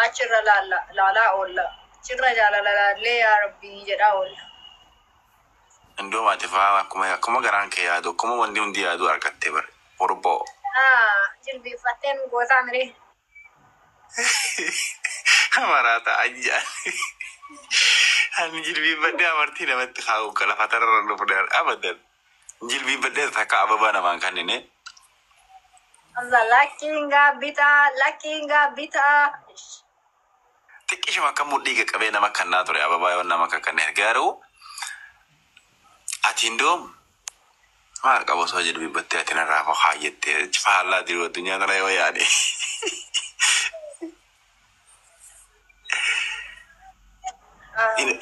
Achirra laalla laalaa oolla. Achirra jaalala laallee yaa Rabbii jedhaa oolla. Indoom ati faa akkuma garaan kee yaadu, akkuma wanti hundi yaadu argattee bare. Hurboo. Jilbiiffattee nu gootaa miree. Maraata ajjaa. Ani jilbiiffadhee amartii namatti kaa'u kan lafa tararra dhufne abadan. Jilbiiffadhee takka ababaa namaan kannine. Hamza, lakkiin gaabbitaa, lakkiin gaabbitaa. Xiqqishuma akka mudhii qaqqabee nama kannaa ture ababaa yoo nama kakkanne, garuu ati indoom maal qabu osoo jilbiiffattee ati narraa fahaa jettee faallaa jiru addunyaa kana yoo yaade.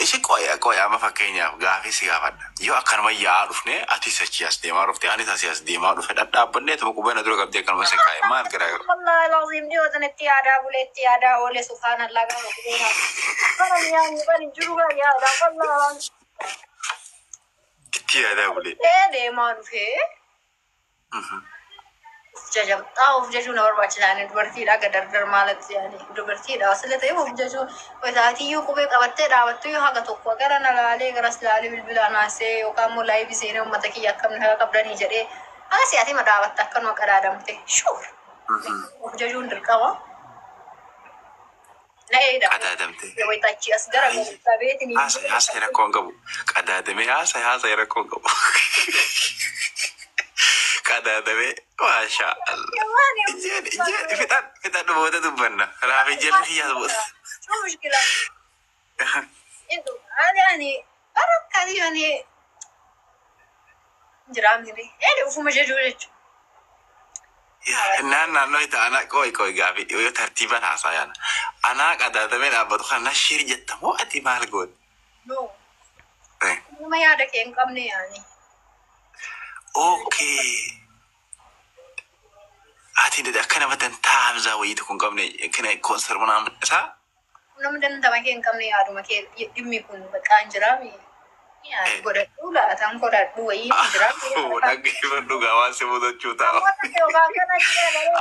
Ishi qoya qoya, amma fakkeenyaaf gaafii si gaafadha. Yoo akkanuma yaa'aa dhufne, atis achii as deemaa dhufte, anis asii as deemaa dhufe, dhadhaabbannee tuma qubee na dura qabdee akkanuma si kaa'e, maal garaa Wallahi alazim, dhiyoo sanatti yaadaa buleetti yaadaa oole, subhaanallah, gaafa qubee bara yaadni bani jiru gaa yaadaa, wallahi. Itti yaadaa bulee. Ee, deemaa dhufee of jajabxaa, of jajuu na barbaachisa. Ani dubartiidha, gadardar maalatti yaani dubartiidha asila ta'e of jajuu isaatiyyuu qubee qabattee dhaabattuyyuu haga tokko gara na laalee garas laalee bilbilaan haasee yookaan immoo live seenee uummata kiyya akkamni haga qabdanii jedhee haga si'atima dhaabatta akkanuma qadaadamte shuur of jajuun dirqama. Na eeda. Qadaadamte. Wayita achi as gara gabeetiin. Haasa'e haasa'e, rakkoo hin qabu. Qadaadamee haasa'e haasa'e, rakkoo hin qabu. Qadaadamee, maashaa Allah. Ijjeen ijjeen fixan fixan booda dubbanna. Kanaaf ijjeen kiyyaas booda. شو مشكلة؟ Ani ani barakkaati ani jiraamni ani ufuma jechuu jechuudha. Naan naannoo itti ana qoy qoy, gaafii yoo tartiibaan haasaa yaana. Anaa qadaadamee dhaabbatu kana shir jetta moo ati maal goote? No. Nama yaada kee hin qabne yaani. Okay. Ati akka nama dantaa Hamzaa wayii tokko hin qabne kana concern isaa. Nama dandama kee hin qabne, yaaduma kee dhimmi kun bakka hin jiraami. Yaani godhadhu laatan godhadhu wayii hin jiraami. Dhaggeeffadhu gaa, waan si mudachuu ta'a.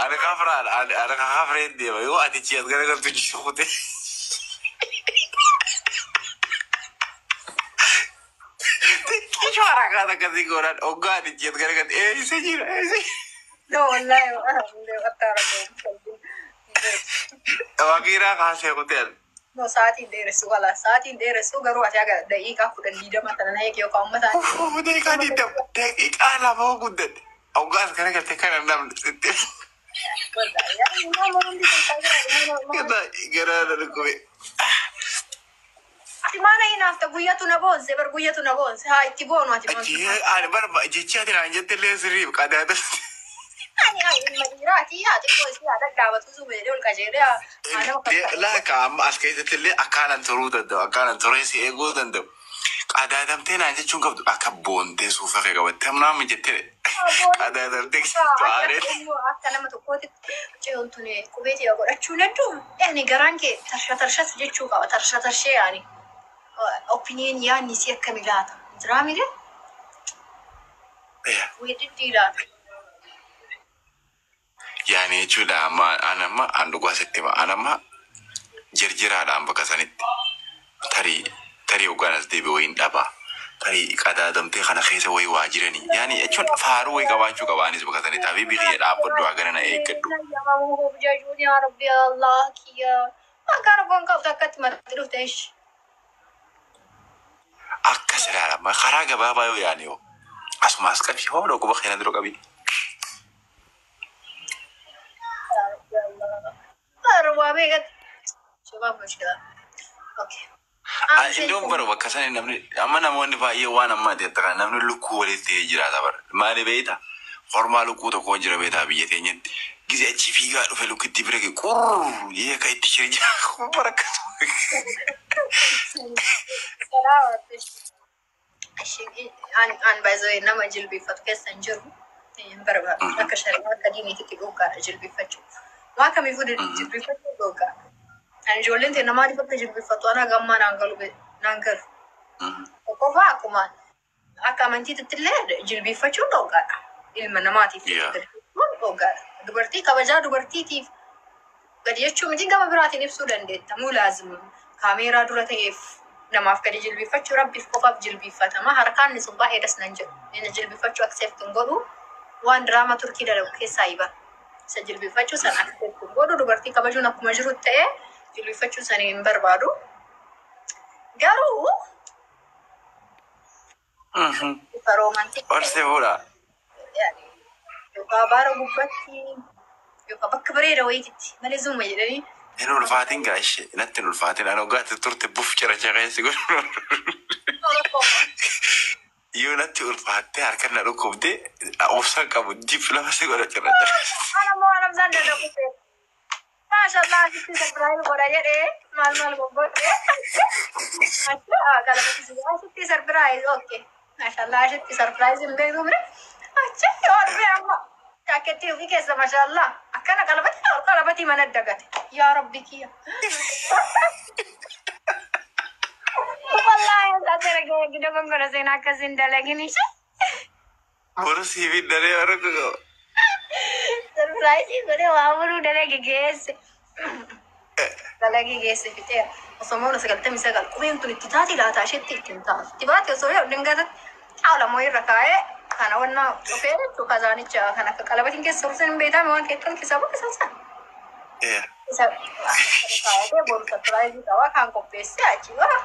Ani kafraan ani kafreen deema yoo ati ci as garagaltu jiru kute. Xiqqishoo haraqaa akkasii godhan hoggaa ati ci as garagaltu eessa jira, eessa jira. No, wallahi alhamdulillah. Waqiiraa kaasee kutee. No, sa'aatiin dheeressu wala sa'aatiin dheeressu, garuu ati haga daqiiqaa 10 20 kana na eegi yookaan uummata. Daqiiqaa 20, daqiiqaa 2 guddate. Hoggaa as garagalte kana namni sitti. Garaa na dhukkube. Ati maana hinaafta? Guyyatu na boonse bar, guyyatu na boonse, haa itti boonu ati. Ani barba jechi ati naan jette illee sirriif qadaada. Ani haa ilma dhiiraati, haa xiqqoo isii haa dhadhaabatu sume jedhee ol qajeelee haa nama fakkaatu. Laaka amma as keessatti illee akkaanan turuu danda'u, akkaanan turee si eeguu danda'u. Qadaadamtee naan jechuun qabdu akka boontee suufa kee qabattee amnaa jettee qadaadamtee to'aaree. Akka nama tokkootitti mucayyoon tun qubee ta'e godhachuu hedduu yaani garaan kee tarsha tarshas jechuu qaba, tarsha tarshee yaani opinion yaanni si akkami laata jiraa mire weeddiddii laata. Yaani jechuudha, amma an amma an dhugaa sitti hima, an amma jirjiraadhaan bakka sanitti tarii tarii hoggaan as deebi'e wayiin dhabaa, tarii qadaadamtee kana keessa wayii waa jiranii, yaani jechuun faaruu wayii qabaachuu qaba. Anis bakka sanitti habiibii kiyya dhaabbadhu, haa gara na eeggadhu. Jajuun yaa Rabbi Allah kiyya akka rakkoon qabdu akkatti matti dhufte ishi. Akkas ilaalama karaa gabaabaa yoo yaani yoo asuma as qabi hoo dhukkuba keenya dura qabi. Yaa Rabbi Allah. Waa meeqatti? Shabaab mushkila. Okay. Iddoon bara bakka sani namni amma namoonni baay'ee waan amma ati kana namni lukkuu walitti ta'ee jiraata bara. Maali beektaa? Hormaa lukkuu tokko jira beektaa biyya teenyatti. Gizee achi fiigaa dhufe lukkitti bira ga'e qurr jee akka itti shiri jira. Bara akkasuma. Salaamatti. An baay'ee nama jilbeeffatu keessa hin jiru. Hin barbaadu. Akka shari'aa akka diiniitti dhoggaadha jilbeeffachuu. Waa kamiifuu jilbeeffachuu dhoggaadha. Ani ijoolleen ta'e maaliif akka jilbeeffatu ana gammaa naan galu naan galu. Tokkoffaa akkuma akka amantiitti illee jilbeeffachuun dhoggaadha. Ilma namaatiif jilbeeffachuun dhoggaadha. Dubartii kabajaa dubartiitiif Gadi jechuu miti, gama biraatiin ibsuu dandeetta. Mulaazim kaameeraa dura ta'eef namaaf gadi jilbiifachuu, rabbiif qofaaf jilbiifatama. Harkaan sun baay'ee das nan jedhu. Inni jilbiifachuu accept hin godhu, waan diraama Turkii dalagu keessaa hiba. Isa jilbiifachuu san accept hin godhu. Dubartii kabajuun akkuma jiru ta'ee, jilbiifachuu san hin barbaadu. Garuu bifa romantic Ol si fuudha. Yookaan baara gubbatti yookaan bakka bareeda wayiititti malee zuma jedhanii. Hin ulfaatin gaa ishee, natti hin ulfaatin. Ani waggaatti turte buf ciracha keessi godhu. Yoo natti ulfaattee harka na dhukkubde, obsa qabu dip lafa si godha ciracha keessi. Ana moo anamsaan dalagu ta'e. Maashallah, asitti surprise godha jedhee maal maal goggodhe. Asitti surprise, okay. Maashallah, asitti surprise hin beektu bire. Achi yoo dhufe amma jaakettii ofii keessa, maashallah, akkana qalabati qalabatii mana dagate. Yaa Rabbi kiyya. Wallahi asaaseera gida gongora seenaa akkasiin dalagin ishee. Boru siif hin daree warra qaba. Surprise godhee waa muruu dalage geesse. Dalagee geesse, fixeera. Osoo moona 99 qubeen tun itti taati laata isheetti ittiin taatu. Itti baate osoo yoo dingata xaawla moo irra kaa'ee kana wanna dhufee jechuun kazaanicha kan akka qalabatiin keessa tursan hin beekame, waan keettoon keessaa buqqisan sana. Isa kaayatee boru surprise qabaa kan qopheessee achi waa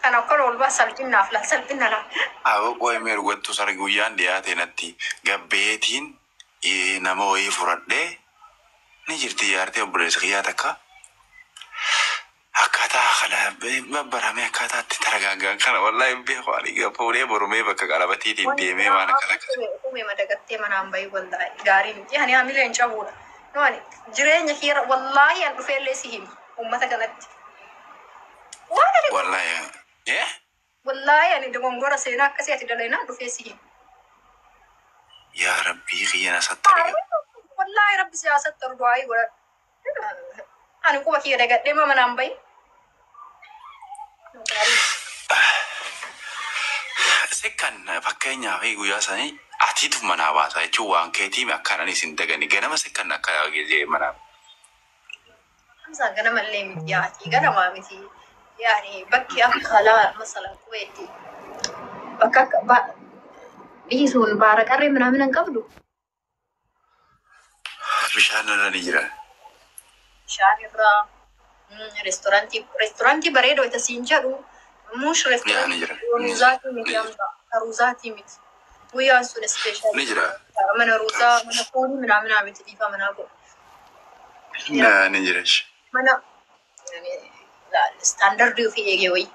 kan akka ol baa salphinaaf laal, salphina laal. Aboo, qo'ee mee dhugattu sargi guyyaan dhiyaate natti gabbeetiin nama wayii fudhadhee ni jirti jaartee obboleessa kiyyaa takka. Akkaataa kana babbaramee akkaataa itti taragaaggaan kana wallahi hin beeku. Ani fuudhee borumee bakka qalabatiitiin deemee waan akkana akkasii. Qubee madagattee manaan bahii, wallahi gaarii miti. Ani hamilee hin cabuudha. No, ani jireenya kiyya wallahi an dhufeellee si hima uummata kanatti. Waan ani Wallahi. Eh? Wallahi ani dogongora seenaa akkasii ati dalaynaan dhufee si hima. Yaa Rabbii kiyya, na sattari. Wallahi Rabbi siyaasatti ol du'aayii godhadhu. Ani quba kiyya dagadhee ma manaan bahi. Sekkan fakkeenyaaf guyyaa sanii atiitu manaa baasa jechuun waan keetii akkaan ani isin dagani ganama sekkan akka jee manaa. Hamzaa, ganamallee miti yaati, ganamaa miti. Yaani bakki akka alaa masalan qubeetti bakka akka biyyi sun baara qarree minaamin hin qabdu. Bishaan irra ni jira. Bishaan irraa reestoorantii bareedoo itti siin jedhu muush Yaa, ni jira. reestoorantii ruuzaatii miti, Hamzaa, ruuzaatii miti. Guyyaan sun special. Ni jira. Mana ruuzaa, mana foonii minaaminaa miti, dhiifa manaa godhu. Yaa, ni jira. Mana standardii ofii eegee wayii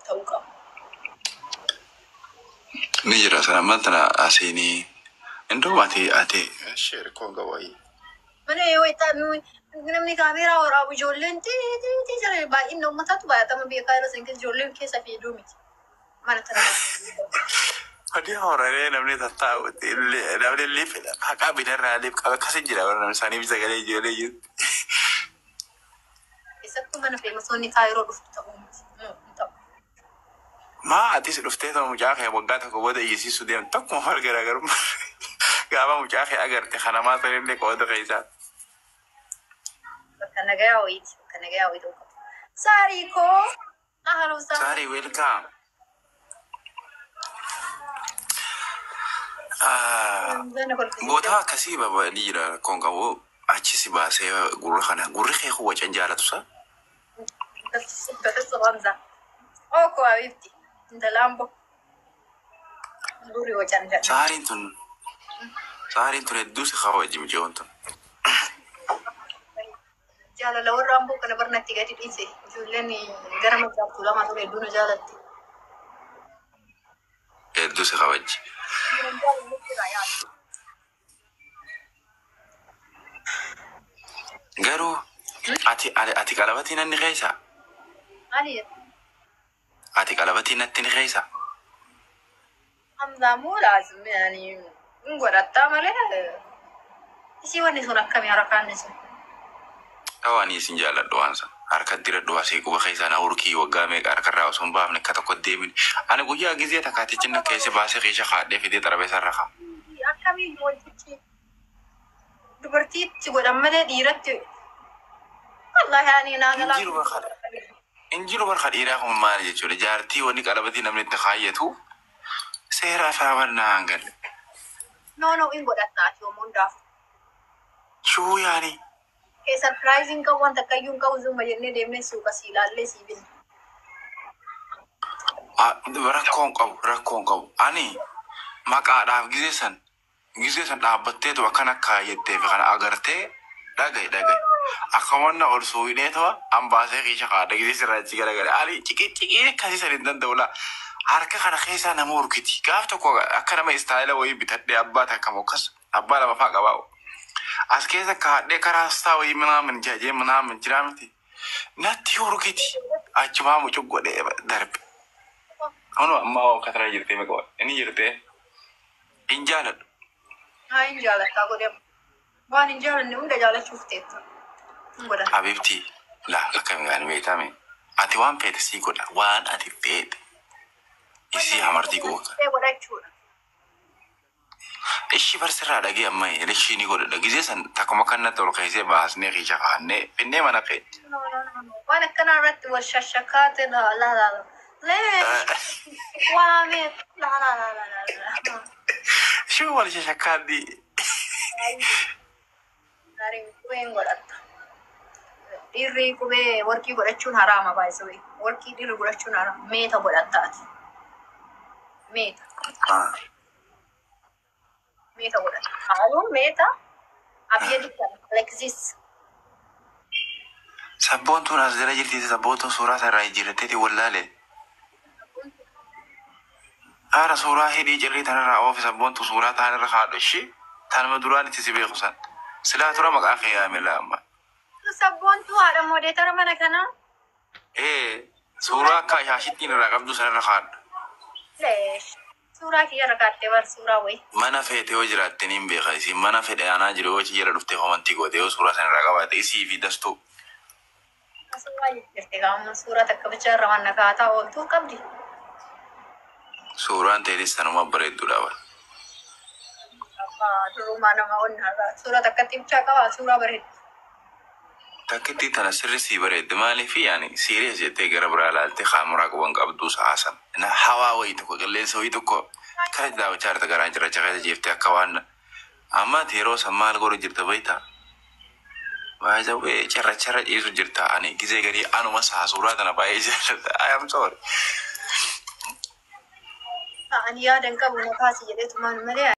ta'uu qaba. Ni jira sana amma tana asiinii. Indoo ati sheer koo gabaayii. Mana yoo itti namni kaameeraa waraabu, ijoolleen tii jira, baay'inni uummataatu baay'atama biyya kaayiroo san keessa ijoolleen keessa fiiduu miti. Mana tana. Hojii horaree namni tattaa'u namni liif haqaa binarraa liif qaba akkasi jira, warra namni isaaniif sagalee ijoollee jiru. Keessattuu mana feemasoonni kaayiroo dhuftu ta'uu miti. Hin ta'u. Maa atis dhuftee ta'u mucaa kee waggaa tokko booda iyyisiisuu deemtu tokkuma wal garaagarummaa. Gaafa mucaa kee agarte kanamaa sanillee qooda keessaa. Bakka nagayaa wayiiti. Bakka nagayaa wayii ta'uu qaba. Saarii koo. Ahlan sahlan. Saarii, welcome. Boota akkasii babal'ii jira, rakkoon qabu achi si baasee gurra kana gurri kee kun wacan jaalatu sa. بحس غمزة اوكو حبيبتي انت لامبو gurri wacan jedha. Saariin tun hedduu si kabaji mucayyoon tun. Jaalala warra amboo kana barnatti gadi dhiise. Ijoolleen gara macaaftuu lama ture hedduu na jaalatti. Hedduu si kabaji. Garuu ati qalabatii nanni keessa? Maali? Ati qalabatii natti ni keessa? Hamzaa, moo laazim yani hin godhattaa malee isii wanni sun akkamii harakaanni sun? Ani isin jaalladhu waan sana. Harka diradhu, asii quba keessaa na urkii, waggaa meeqa harkarraa osoo hin baafne akka tokko deemin. Ani guyyaa gizee takkaatichi na keessa baasee keessa kaadhee fidee xarabeessa irra kaa'a. Akkamii wantichi dubartiitti godhan malee dhiiratti Wallahi ani naa galaa. Injiru barkada. Injiru barka dhiiraa kun maali jechuudha. Jaartii wanni qalabatii namni itti kaayyatu seera isaa barnaa hangalle. No, no, in godhatta ati yommuu hundaaf. Shuu yaani. Kee surprising qabu wanta akkayyuu hin qabu zumma jennee deemnee suuqa sii ilaallee sii binna. Rakkoon qabu, rakkoon qabu. Ani maqaadhaaf gizee san dhaabbatteetu akkana kaayyettee fi kana agartee dhagaye dhagaye. Akka wanna ol suuqneetuma ambaasee kiisha kaadha gizee sirraa achi garagale. Ani ciqii ciqii akkasii san hin danda'u laa. Harka kana keessaa nama urkiti. Gaaf tokko akka nama istaayila wayii bitadhee abbaa takka mokkas abbaa lama faa qabaa. As keessa kaadhee karaa isaa wayii minaamin jajee minaamin jiraa miti. Natti urkiti. Achumaa mucuq godhee darbe. Kanu amma waa jirtee meeqa inni jirtee hin jaaladhu. Haa, hin jaalattaa godhe. Waan hin jaalanne hunda jaalachuuf teetta. Hin godhata. Habibti laa akkami gaan beekame. Ati waan feete sii godha, waan ati feete. Isii hamartii goota. Godhachuudha. Ishii barsirraa dhagee amma ishii ni godhadha. Gizee san takkuma kanatti ol keessee baasnee kiisha kaa'annee finnee mana keenya. No, no, no, no. Waan akkanaa irratti wal shashakaate, la la la la. Lee waamee la la la la la la. Ishii wal shashakkaaddi. Gaarii qubee hin godhatta. Dhiirri qubee warqii godhachuun haraama baay'isee. Warqii dhiirri godhachuun haraama. Meeta godhatta ati. Meeta. Meeta godhatta. Haaluun meeta abiyya like this. Sabboontuun as jala jirti, sabboontuun suuraa isaa irraa jijjiirratteeti wallaale. Haara suuraa hidhii cirrii tanarraa oofi, sabboontu suuraa taan irra kaadhu ishii tanuma duraan itti si beeku san. Silaa tura maqaa kee yaame laa amma. Sabboontuu haadha moodeetara mana kanaa. Ee, suuraa akka shaashittiin irraa qabdu sanarra kaadhu. Leesh. Suuraa kiyya irra kaa'attee bar suuraa wayii. Mana feete yoo jiraatte niin beeka, isin mana fedhe aanaa jiru yoo jira dhuftee komantii goote yoo suuraa sana irraa qabaate isii fi dastuu. Suuraa jirte gaama suuraa takka bicha irra waan nakaataa ooltuu qabdi. Suuraan ta'enis sanuma bareedduudha bara. Abbaa durumaa nama onnarraa suuraa takkatti bichaa qaba suuraa bareeddu. Takkitti tana sirri sii bareeddi, maaliif yaani serious jettee gara biraa ilaalte kaameraa qaban qabdu saasan. Na hawaa wayii tokko, qilleensa wayii tokko kara daawwachaa jirta, garaan cirracha keessa jeeftee akka waan amma ati yeroo san maal godhu jirta beektaa? Baay'ee cirracharra ciisu jirta, ani gizee garii anuma saa suuraa tana baay'ee jaalladha. I am sorry. Ani yaada hin qabu na kaasi jedheetumaan malee.